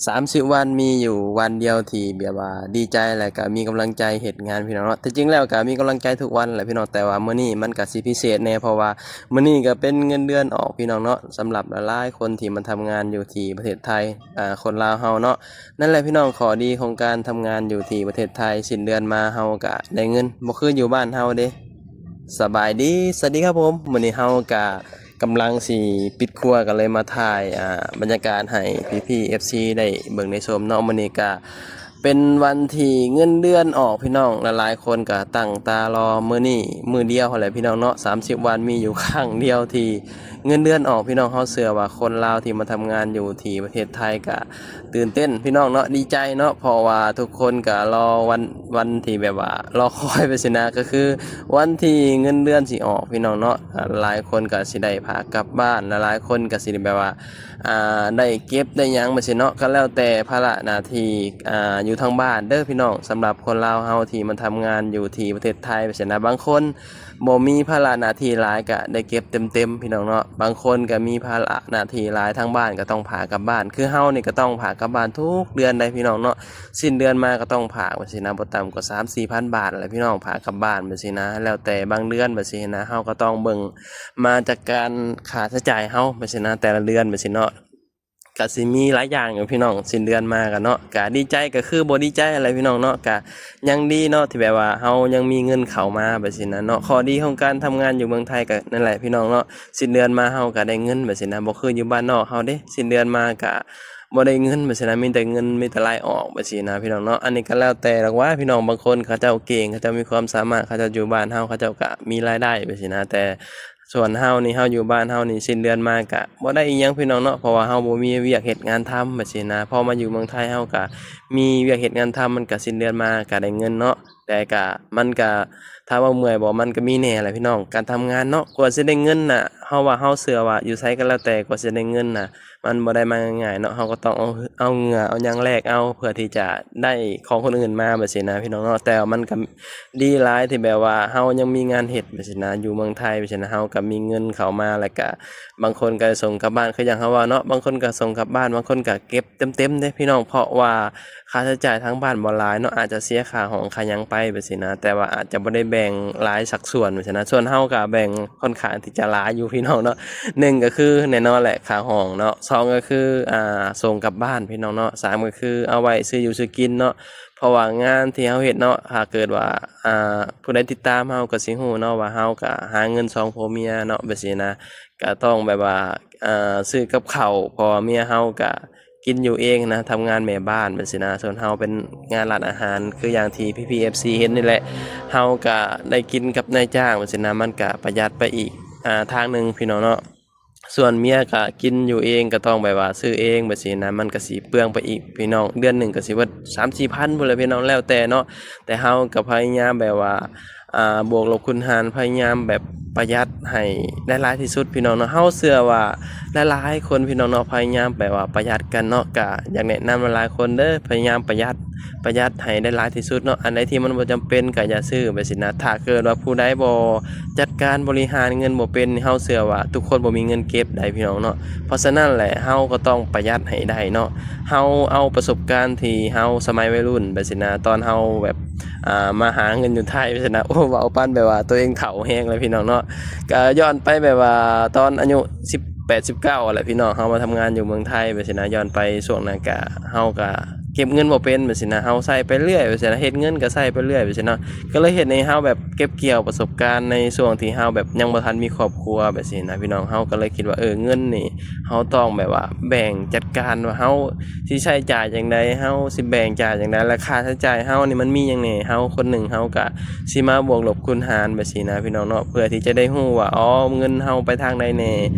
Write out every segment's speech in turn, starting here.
ສາມສິບວັນມີຢູ່ວັນດຽວທີ່ແບບວ່າດີໃຈ ແລະກະມີກຳລັງໃຈເຮັດງານພີ່ນ້ອງເນາະ. ທີ່ຈິງແລ້ວກະມີກຳລັງໃຈທຸກວັນແຫຼະພີ່ນ້ອງ ແຕ່ວ່າມື້ນີ້ມັນກະຊິພິເສດແດ່ ເພາະວ່າມື້ນີ້ກະເປັນເງິນເດືອນອອກພີ່ນ້ອງເນາະ. ສຳລັບຫຼາຍໆຄົນທີ່ມາທຳງານຢູ່ທີ່ປະເທດໄທ ອາ ຄົນລາວເຮົາເນາະ ນັ້ນແຫຼະພີ່ນ້ອງ ຂໍ້ດີຂອງການທຳງານຢູ່ທີ່ປະເທດໄທ ສິ້ນເດືອນມາເຮົາກະໄດ້ເງິນ ບໍ່ຄືຢູ່ບ້ານເຮົາເດ້. ສະບາຍດີ ສະຫວັດດີຄັບຜົມ ມື້ນີ້ເຮົາກະ ກຳລັງຊິປິດຄົວ ກໍເລີຍມາຖ່າຍ ອ່າ ບັນຍາກາດໃຫ້ພີ່ໆ ເອັຟຊີ ໄດ້ເບິ່ງໄດ້ຊົມເນາະ. ມື້ນີ້ກະເປັນວັນທີ່ເງິນເດືອນອອກພີ່ນ້ອງ ຫຼາຍໆຄົນກະຕັ້ງຕາລໍມື້ນີ້ມື້ດຽວຫັ້ນແຫຼະພີ່ນ້ອງເນາະ. ສາມສິບວັນມີຢູ່ຄັ້ງດຽວທີ່ເງິນເດືອນອອກພີ່ນ້ອງ. ເຮົາເຊື່ອວ່າຄົນລາວທີ່ມາທຳງານຢູ່ທີ່ປະເທດໄທກະຕື່ນເຕັ້ນພີ່ນ້ອງເນາະ ດີໃຈເນາະ ເພາະວ່າທຸກຄົນກະລໍວັນ ວັນທີ່ແບບວ່າລໍຄອຍໄປຊີ້ນະ ກໍຄື ວັນທີ່ເງິນເດືອນຊິອອກພີ່ນ້ອງເນາະ. ຫຼາຍຄົນກໍຊິໄດ້ພາກັບບ້ານ ຫຼາຍໆຄົນກໍຊິໄດ້ແບບວ່າ ອ່າ ໄດ້ເກັບໄດ້ຫຍັງໄປຊີ້ເນາະ ກໍແລ້ວແຕ່ພາລະໜ້າທີ່ ອ່າ ຢູ່ທາງບ້ານເດີພີ່ນ້ອງ. ສຳລັບຄົນລາວເຮົາທີ່ມາທຳງານຢູ່ທີ່ປະເທດໄທໄປຊີ້ນະ ບາງຄົນບໍ່ມີພາລະໜ້າທີ່ຫຼາຍກໍໄດ້ເກັບເຕັມໆພີ່ນ້ອງເນາະ. ບາງຄົນກໍມີພາລະໜ້າທີ່ຫຼາຍ ທາງບ້ານກໍຕ້ອງພາກັບບ້ານ ຄືເຮົານີ້ກໍຕ້ອງພາກັບບ້ານທຸກເດືອນໄດ໋ພີ່ນ້ອງເນາະ. ສິ້ນເດືອນມາກໍຕ້ອງຝາກໄປຊີ້ນະ ບໍ່ຕ່ຳກວ່າສາມສີ່ພັນບາດແຫຼະພີ່ນ້ອງ ຝາກກັບບ້ານໄປຊີ້ນະ. ແລ້ວແຕ່ບາງເດືອນໄປຊີ້ນະ ເຮົາກໍຕ້ອງເບິ່ງມາຈາກການຄ່າໃຊ້ຈ່າຍເຮົາໄປຊີ້ນະ ແຕ່ລະເດືອນໄປຊີ້ເນາະ. ກະຊິມີຫຼາຍຢ່າງຢູ່ພີ່ນ້ອງ ສິ້ນເດືອນມາກະເນາະ ກະດີໃຈກະຄືບໍ່ດີໃຈຫັ້ນແຫຼະພີ່ນ້ອງເນາະ. ກະຍັງດີເນາະທີ່ແບບວ່າເຮົາຍັງມີເງິນເຂົ້າມາໄປຊີ້ນະເນາະ. ຂໍ້ດີຂອງການທຳງານຢູ່ເມືອງໄທກະນັ້ນແຫຼະພີ່ນ້ອງເນາະ ສິ້ນເດືອນມາເຮົາກະໄດ້ເງິນໄປຊີ້ນະ ບໍ່ຄືຢູ່ບ້ານນອກເຮົາເດ້ ສິ້ນເດືອນມາກະ ບໍ່ໄດ້ເງິນໄປຊີ້ນະ ມີແຕ່ເງິນ ມີແຕ່ລາຍອອກໄປຊີ້ນະພີ່ນ້ອງເນາະ. ອັນນີ້ກໍແລ້ວແຕ່ດອກວ່າພີ່ນ້ອງ ບາງຄົນເຂົາເຈົ້າເກັ່ງ ເຂົາເຈົ້າມີຄວາມສາມາດ ເຂົາເຈົ້າຢູ່ບ້ານເຮົາ ເຂົາເຈົ້າກໍມີລາຍໄດ້ໄປຊີ້ນະ. ແຕ່ສ່ວນເຮົານີ້ ເຮົາຢູ່ບ້ານເຮົານີ້ ສິ້ນເດືອນມາກໍບໍ່ໄດ້ອີ່ຫຍັງພີ່ນ້ອງເນາະ ເພາະວ່າເຮົາບໍ່ມີວຽກເຮັດງານທຳໄປຊີ້ນະ. ພໍມາຢູ່ເມືອງໄທເຮົາກໍມີວຽກເຮັດງານທຳ ມັນກໍສິ້ນເດືອນມາກໍໄດ້ເງິນເນາະ. ແຕ່ກະ ມັນກະ ຖາມວ່າເມື່ອຍບໍ່? ມັນກະມີແດ່ແຫຼະພີ່ນ້ອງ ການທຳງານເນາະ ກວ່າຊິໄດ້ເງິນນະ ເຮົາວ່າເຮົາເຊື່ອວ່າຢູ່ໃສກໍແລ້ວແຕ່ ກວ່າຊິໄດ້ເງິນນະ ມັນບໍ່ໄດ້ມາງ່າຍໆເນາະ. ເຮົາກໍຕ້ອງເອົາ ເອົາເຫື່ອເອົາຫຍັງແລກເອົາ ເພື່ອທີ່ຈະໄດ້ຂອງຄົນອື່ນມາແບບຊີ້ນະພີ່ນ້ອງເນາະ. ແຕ່ວ່າມັນກະດີຫຼາຍທີ່ແບບວ່າເຮົາຍັງມີງານເຮັດແບບຊີ້ນະ ຢູ່ເມືອງໄທແບບຊີ້ນະ ເຮົາກະມີເງິນເຂົ້າມາ ແລ້ວກະບາງຄົນກະສົ່ງກັບບ້ານ ຄືຢ່າງເຮົາເວົ້າເນາະ ບາງຄົນກະສົ່ງກັບບ້ານ ບາງຄົນກະເກັບ ເຕັມໆເດ້ພີ່ນ້ອງ ເພາະວ່າຄ່າໃຊ້ຈ່າຍທາງບ້ານບໍ່ຫຼາຍເນາະ ອາດຈະເສຍຄ່າຫ້ອງຄ່າຫຍັງໄປແບບຊີ້ນະ ແຕ່ວ່າອາດຈະບໍ່ໄດ້ແບ່ງຫຼາຍສັດສ່ວນແບບຊີ້ນະ. ສ່ວນເຮົາກະແບ່ງຂ້ອນຂ້າງທີ່ຈະຫຼາຍຢູ່ພີ່ນ້ອງເນາະ. ໜຶ່ງກໍຄືແນ່ນອນແຫຼະຄ່າຫ້ອງເນາະ ສອງກໍຄື ອ່າ ສົ່ງກັບບ້ານພີ່ນ້ອງເນາະ ສາມກໍຄືເອົາໄວ້ຊື້ຢູ່ຊື້ກິນເນາະ. ເພາະວ່າງານທີ່ເຮົາເຮັດເນາະ ຖ້າເກີດວ່າ ອ່າ ຜູ້ໃດຕິດຕາມເຮົາກໍຊິຮູ້ເນາະວ່າເຮົາກະຫາເງິນສອງຜົວເມຍເນາະແບບຊີ້ນະ ກະຕ້ອງແບບວ່າ ອ່າ ຊື້ກັບເຂົ້າ ເພາະວ່າເມຍເຮົາກະ ກິນຢູ່ເອງນະ ທຳງານແມ່ບ້ານແບບຊີ້ນະ. ສ່ວນເຮົາເປັນງານຮ້ານອາຫານ ຄືຢ່າງທີ່ພີ່ໆ ເອັຟຊີ ເຫັນນີ້ແຫຼະ ເຮົາກະໄດ້ກິນກັບນາຍຈ້າງແບບຊີ້ນະ ມັນກະປະຢັດໄປອີກ ອ່າ ທາງໜຶ່ງພີ່ນ້ອງເນາະ. ສ່ວນເມຍກະກິນຢູ່ເອງ ກະຕ້ອງແບບວ່າຊື້ເອງແບບຊີ້ນະ ມັນກະຊິເປືອງໄປອີກພີ່ນ້ອງ ເດືອນໜຶ່ງກະຊິເບິດສາມສີ່ພັນພຸ້ນແຫຼະພີ່ນ້ອງ ແລ້ວແຕ່ເນາະ. ແຕ່ເຮົາກະພະຍາຍາມແບບວ່າ ອ່າ ບວກລົບຄູນຫານ ພະຍາຍາມແບບປະຢັດໃຫ້ໄດ້ຫຼາຍທີ່ສຸດພີ່ນ້ອງເນາະ. ເຮົາເຊື່ອວ່າຫຼາຍໆຄົນພີ່ນ້ອງເນາະ ພະຍາຍາມແບບວ່າປະຢັດກັນເນາະ. ກະຢາກແນະນຳຫຼາຍໆຄົນເດີ ພະຍາຍາມປະຢັດ ປະຢັດໃຫ້ໄດ້ຫຼາຍທີ່ສຸດເນາະ. ອັນໃດທີ່ມັນບໍ່ຈຳເປັນກະຢ່າຊື້ແບບຊີ້ນະ. ຖ້າເກີດວ່າຜູ້ໃດບໍ່ຈັດການບໍລິຫານເງິນບໍ່ເປັນ ເຮົາເຊື່ອວ່າທຸກຄົນບໍ່ມີເງິນເກັບໄດ໋ພີ່ນ້ອງເນາະ. ເພາະສະນັ້ນແຫຼະ ເຮົາກໍຕ້ອງປະຢັດໃຫ້ໄດ້ເນາະ. ເຮົາເອົາປະສົບການທີ່ເຮົາສະໄໝໄວລຸ້ນແບບຊີ້ນະ ຕອນເຮົາແບບ ອ່າ ມາຫາເງິນຢູ່ໄທໄປຊັ້ນນະ. ໂອ້ ເວົ້າປານແບບວ່າຕົວເອງເຖົ້າແຮງແລ້ວພີ່ນ້ອງເນາະ. ກະຍ້ອນໄປແບບວ່າຕອນອາຍຸສິບແປດ ສິບເກົ້າຫັ້ນແຫຼະພີ່ນ້ອງ ເຮົາມາທຳງານຢູ່ເມືອງໄທໄປຊັ້ນນະ. ຍ້ອນໄປຊ່ວງນັ້ນກະ ເຮົາກະເກັບເງິນບໍ່ເປັນໄປຊັ້ນນະ ເຮົາໃຊ້ໄປເລື້ອຍໄປຊັ້ນນະ ເຮັດເງິນກະໃຊ້ໄປເລື້ອຍໄປຊັ້ນເນາະ. ກໍເລີຍເຮັດໃຫ້ເຮົາແບບເກັບກ່ຽວປະສົບການໃນຊ່ວງທີ່ເຮົາແບບຍັງບໍ່ທັນມີຄອບຄົວໄປຊີ້ນະພີ່ນ້ອງ. ເຮົາກໍເລີຍຄິດວ່າ ເອີ ເງິນນີ້ ເຮົາຕ້ອງແບບວ່າແບ່ງຈັດການວ່າເຮົາຊິໃຊ້ຈ່າຍຈັ່ງໃດ ເຮົາຊິແບ່ງຈ່າຍຈັ່ງໃດ ແລະ ຄ່າໃຊ້ຈ່າຍເຮົານີ້ມັນມີຫຍັງແດ່. ເຮົາຄົນໜຶ່ງເຮົາກະຊິມາບວກລົບຄູນຫານແບບຊີ້ນະພີ່ນ້ອງເນາະ ເພື່ອທີ່ຈະໄດ້ຮູ້ວ່າ ອໍ ເງິນເຮົາໄປທາງໃດແດ່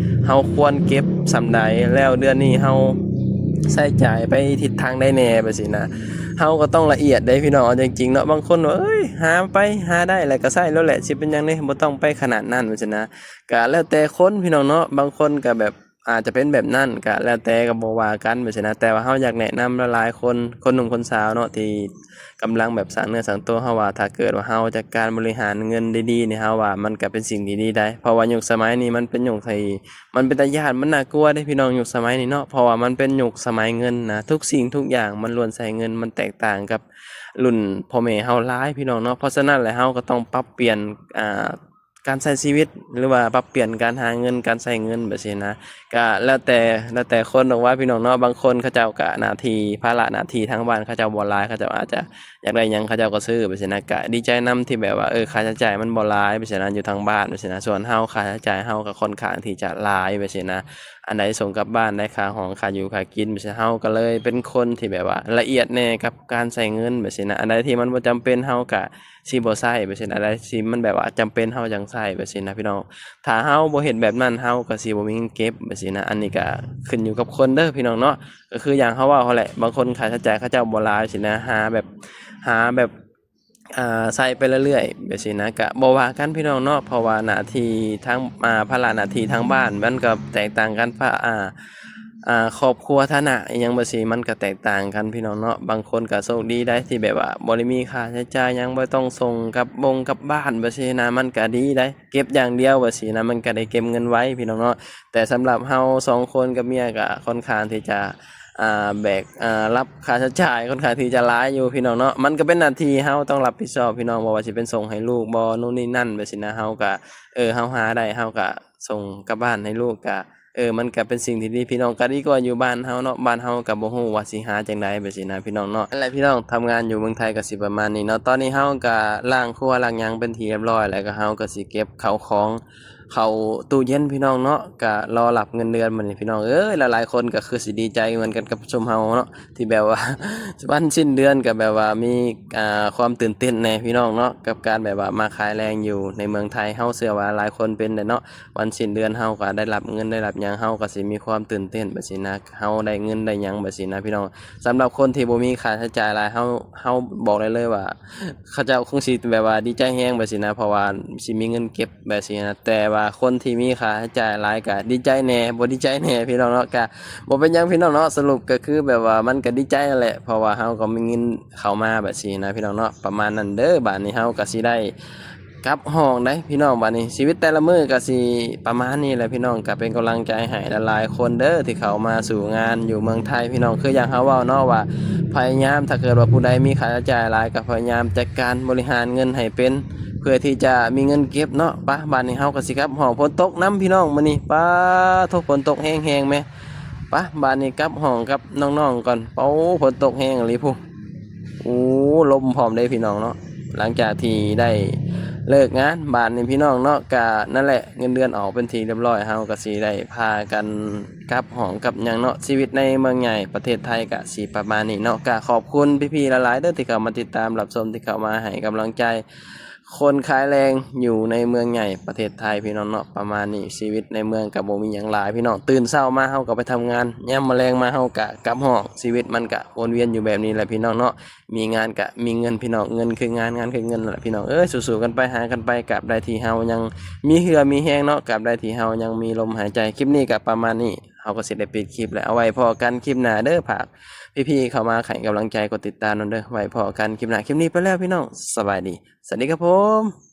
ເຮົາຄວນເກັບສ່ຳໃດ ແລ້ວເດືອນນີ້ເຮົາໃຊ້ຈ່າຍໄປທິດທາງໃດແດ່ແບບຊີ້ນະ. ເຮົາກໍຕ້ອງລະອຽດເດ້ພີ່ນ້ອງ ເອົາຈິງໆເນາະ. ບາງຄົນວ່າ ເອີຍ ຫາໄປຫາໄດ້ແລ້ວກໍໃຊ້ໂລດແຫຼະ ຊິເປັນຫຍັງເດ້ ບໍ່ຕ້ອງໄປຂະໜາດນັ້ນແບບຊີ້ນະ. ກະແລ້ວແຕ່ຄົນພີ່ນ້ອງເນາະ ບາງຄົນກະແບບ ອາດຈະເປັນແບບນັ້ນ ກະແລ້ວແຕ່ ກະບໍ່ວ່າກັນແບບຊີ້ນະ. ແຕ່ວ່າເຮົາຢາກແນະນຳຫຼາຍໆຄົນ ຄົນໜຸ່ມຄົນສາວເນາະ ທີ່ກຳລັງແບບສ້າງເນື້ອສ້າງຕົວ ເຮົາວ່າຖ້າເກີດວ່າເຮົາຈັດການບໍລິຫານເງິນດີໆນີ້ ເຮົາວ່າມັນກະເປັນສິ່ງທີ່ດີໄດ໋. ເພາະວ່າຍຸກສະໄໝນີ້ມັນເປັນຍຸກທີ່ ມັນເປັນຕາຢ້ານ ມັນໜ້າກົວເດ້ພີ່ນ້ອງ ຍຸກສະໄໝນີ້ເນາະ. ເພາະວ່າມັນເປັນຍຸກສະໄໝເງິນນະ ທຸກສິ່ງທຸກຢ່າງມັນລ້ວນໃຊ້ເງິນ ມັນແຕກຕ່າງກັບລຸ້ນພໍ່ແມ່ເຮົາຫຼາຍພີ່ນ້ອງເນາະ. ເພາະສະນັ້ນແຫຼະ ເຮົາກໍຕ້ອງປັບປ່ຽນ ອ່າ ການໃຊ້ຊີວິດ ຫຼືວ່າປັບປ່ຽນການຫາເງິນ ການໃຊ້ເງິນແບບຊີ້ນະ. ກະແລ້ວແຕ່ ແລ້ວແຕ່ຄົນດອກວ່າພີ່ນ້ອງເນາະ. ບາງຄົນເຂົາເຈົ້າກະໜ້າທີ່ ພາລະໜ້າທີ່ທາງບ້ານເຂົາເຈົ້າບໍ່ຫຼາຍ ເຂົາເຈົ້າອາດຈະ ຢາກໄດ້ຫຍັງເຂົາເຈົ້າກໍຊື້ແບບຊີ້ນະ. ກະດີໃຈນຳທີ່ແບບວ່າ ເອີ ຄ່າໃຊ້ຈ່າຍມັນບໍ່ຫຼາຍແບບຊີ້ນະ ຢູ່ທາງບ້ານແບບຊີ້ນະ. ສ່ວນເຮົາ ຄ່າໃຊ້ຈ່າຍເຮົາກໍຄ່ອນຂ້າງທີ່ຈະຫຼາຍແບບຊີ້ນະ. ອັນໃດສົ່ງກັບບ້ານ ໄດ້ຄ່າຫ້ອງ ຄ່າຢູ່ຄ່າກິນແບບຊີ້ນະ. ເຮົາກໍເລີຍເປັນຄົນທີ່ແບບວ່າລະອຽດແດ່ກັບການໃຊ້ເງິນແບບຊີ້ນະ. ອັນໃດທີ່ມັນບໍ່ຈຳເປັນ ເຮົາກະຊິບໍ່ໃຊ້ແບບຊີ້ນະ. ອັນໃດທີ່ມັນແບບວ່າຈຳເປັນ ເຮົາຈັ່ງໃຊ້ແບບຊີ້ນະພີ່ນ້ອງ. ຖ້າເຮົາບໍ່ເຮັດແບບນັ້ນ ເຮົາກໍຊິບໍ່ມີເງິນເກັບແບບຊີ້ນະ. ອັນນີ້ກະຂຶ້ນຢູ່ກັບຄົນເດີພີ່ນ້ອງເນາະ. ກໍຄືຢ່າງເຮົາເວົ້າຫັ້ນແຫຼະ ບາງຄົນຄ່າໃຊ້ຈ່າຍເຂົາເຈົ້າບໍ່ຫຼາຍຊີ້ນະ ຫາແບບ ຫາແບບ ອ່າ ໃຊ້ໄປເລື້ອຍໆແບບຊີ້ນະ. ກະບໍ່ວ່າກັນພີ່ນ້ອງເນາະ ເພາະວ່າໜ້າທີ່ທາງ ອ່າ ພາລະໜ້າທີ່ທາງບ້ານມັນກໍແຕກຕ່າງກັນ ພະ ອ່າ ອ່າ ຄອບຄົວ ຖານະອີ່ຫຍັງແບບຊີ້ ມັນກໍແຕກຕ່າງກັນພີ່ນ້ອງເນາະ. ບາງຄົນກໍໂຊກດີໄດ໋ ທີ່ແບບວ່າບໍ່ໄດ້ມີຄ່າໃຊ້ຈ່າຍຫຍັງ ບໍ່ຕ້ອງສົ່ງກັບບົງກັບບ້ານແບບຊີ້ນະ ມັນກໍດີໄດ໋. ເກັບຢ່າງດຽວແບບຊີ້ນະ ມັນກໍໄດ້ເກັບເງິນໄວພີ່ນ້ອງເນາະ. ແຕ່ສຳລັບເຮົາສອງຄົນກັບເມຍກໍຄ່ອນຂ້າງທີ່ຈະ ອ່າ ແບກ ອ່າ ຮັບຄ່າໃຊ້ຈ່າຍຄ່ອນຂ້າງທີ່ຈະຫຼາຍຢູ່ພີ່ນ້ອງເນາະ. ມັນກໍເປັນໜ້າທີ່ເຮົາຕ້ອງຮັບຜິດຊອບພີ່ນ້ອງ ບໍ່ວ່າຊິເປັນສົ່ງໃຫ້ລູກບໍ ໂນ່ນນີ້ນັ້ນແບບຊີ້ນະ. ເຮົາກໍ ເອີ ເຮົາຫາໄດ້ ເຮົາກໍສົ່ງກັບບ້ານໃຫ້ລູກ ກໍ ເອີ ມັນກໍເປັນສິ່ງທີ່ດີພີ່ນ້ອງ. ກໍດີກວ່າຢູ່ບ້ານເຮົາເນາະ ບ້ານເຮົາກໍບໍ່ຮູ້ວ່າຊິຫາຈັ່ງໃດແບບຊີ້ນະພີ່ນ້ອງເນາະ. ນັ້ນແຫຼະພີ່ນ້ອງ ທຳງານຢູ່ເມືອງໄທກໍຊິປະມານນີ້ເນາະ. ຕອນນີ້ເຮົາກໍລ້າງຄົວລ້າງຫຍັງເປັນທີ່ຮຽບຮ້ອຍ ແລ້ວກໍເຮົາກໍຊິເກັບເຂົ້າຂອງ ເຂົ້າຕູ້ເຢັນພີ່ນ້ອງເນາະ ກະລໍຮັບເງິນເດືອນມື້ນີ້ພີ່ນ້ອງເອີຍ. ຫຼາຍໆຄົນກໍຄືຊິດີໃຈເໝືອນກັນກັບຊຸມເຮົາເນາະ ທີ່ແບບວ່າ ວັນສິ້ນເດືອນກໍແບບວ່າມີ ອ່າ ຄວາມຕື່ນເຕັ້ນແດ່ພີ່ນ້ອງເນາະ ກັບການແບບວ່າມາຂາຍແລງຢູ່ໃນເມືອງໄທ. ເຮົາເຊື່ອວ່າຫຼາຍຄົນເປັນແຫຼະເນາະ ວັນສິ້ນເດືອນເຮົາກໍໄດ້ຮັບເງິນໄດ້ຮັບຫຍັງ ເຮົາກໍຊິມີຄວາມຕື່ນເຕັ້ນແບບຊີ້ນະ ເຮົາໄດ້ເງິນໄດ້ຫຍັງແບບຊີ້ນະພີ່ນ້ອງ. ສຳລັບຄົນທີ່ບໍ່ມີຄ່າໃຊ້ຈ່າຍຫຼາຍ ເຮົາ ເຮົາບອກໄດ້ເລີຍວ່າ ເຂົາເຈົ້າຄົງຊິແບບວ່າດີໃຈແຮງແບບຊີ້ນະ ເພາະວ່າຊິມີເງິນເກັບແບບຊີ້ນະ. ແຕ່ວ່າຄົນທີ່ມີຄ່າໃຊ້ຈ່າຍຫຼາຍກະດີໃຈແດ່ ບໍ່ດີໃຈແດ່ພີ່ນ້ອງເນາະ. ກະບໍ່ເປັນຫຍັງພີ່ນ້ອງເນາະ ສະຫຼຸບກະຄືແບບວ່າມັນກະດີໃຈຫັ້ນແຫຼະ ເພາະວ່າເຮົາກໍມີເງິນເຂົ້າມາແບບຊີ້ນະພີ່ນ້ອງເນາະ. ປະມານນັ້ນເດີ ບາດນີ້ເຮົາກໍຊິໄດ້ກັບຫ້ອງໄດ໋ພີ່ນ້ອງ. ບາດນີ້ຊີວິດແຕ່ລະມື້ກໍຊິປະມານນີ້ແຫຼະພີ່ນ້ອງ ກໍເປັນກຳລັງໃຈໃຫ້ຫຼາຍໆຄົນເດີ ທີ່ເຂົ້າມາສູ່ງານຢູ່ເມືອງໄທພີ່ນ້ອງ. ຄືຢ່າງເຮົາເວົ້າເນາະວ່າ ພະຍາຍາມ ຖ້າເກີດວ່າຜູ້ໃດມີຄ່າໃຊ້ຈ່າຍຫຼາຍ ກໍພະຍາຍາມຈັດການບໍລິຫານເງິນໃຫ້ເປັນ ເພື່ອທີ່ຈະມີເງິນເກັບເນາະ. ປະ ບາດນີ້ເຮົາກໍຊິກັບຫ້ອງ. ຝົນຕົກນຳພີ່ນ້ອງມື້ນີ້ ປາໂທ້ ຝົນຕົກແຮງໆແມ. ປະ ບາດນີ້ກັບຫ້ອງກັບນ້ອງໆກ່ອນ. ໂອ້ ຝົນຕົກແຮງອີ່ຫຼີພຸ້ນ ໂອ້ ລົມພ້ອມເດ້ພີ່ນ້ອງເນາະ. ຫຼັງຈາກທີ່ໄດ້ເລີກງານ ບາດນີ້ພີ່ນ້ອງເນາະ ກະນັ້ນແຫຼະ ເງິນເດືອນອອກເປັນທີ່ຮຽບຮ້ອຍ ເຮົາກໍຊິໄດ້ພາກັນກັບຫ້ອງກັບຫຍັງເນາະ. ຊີວິດໃນເມືອງໃຫຍ່ປະເທດໄທກະຊິປະມານນີ້ເນາະ. ກະຂອບຄຸນພີ່ໆຫຼາຍໆເດີ ທີ່ເຂົ້າມາຕິດຕາມຮັບຊົມ ທີ່ເຂົ້າມາໃຫ້ກຳລັງໃຈ ຄົນຂາຍແລງຢູ່ໃນເມືອງໃຫຍ່ປະເທດໄທພີ່ນ້ອງເນາະ. ປະມານນີ້ ຊີວິດໃນເມືອງກໍບໍ່ມີຫຍັງຫຼາຍພີ່ນ້ອງ. ຕື່ນເຊົ້າມາເຮົາກໍໄປທຳງານ ຍາມມາແລງມາເຮົາກໍກັບຫ້ອງ. ຊີວິດມັນກໍວົນວຽນຢູ່ແບບນີ້ແຫຼະພີ່ນ້ອງເນາະ. ມີງານກໍມີເງິນພີ່ນ້ອງ ເງິນຄືງານ ງານຄືເງິນນັ້ນແຫຼະພີ່ນ້ອງເອີຍ. ສູ້ໆກັນໄປ ຫາກັນໄປ ກາບໃດທີ່ເຮົາຍັງມີເຫື່ອມີແຮງເນາະ ກາບໃດທີ່ເຮົາຍັງມີລົມຫາຍໃຈ. ຄລິບນີ້ກໍປະມານນີ້ ເຮົາກໍຊິໄດ້ປິດຄລິບແລ້ວ. ເອົາໄວ້ພໍ້ກັນຄລິບໜ້າເດີ. ຝາກພີ່ໆເຂົ້າມາໃຫ້ກຳລັງໃຈ ກົດຕິດຕາມນຳເດີ. ໄວ້ພໍ້ກັນຄລິບໜ້າ. ຄລິບນີ້ໄປແລ້ວພີ່ນ້ອງ ສະບາຍດີ ສະຫວັດດີຄັບຜົມ.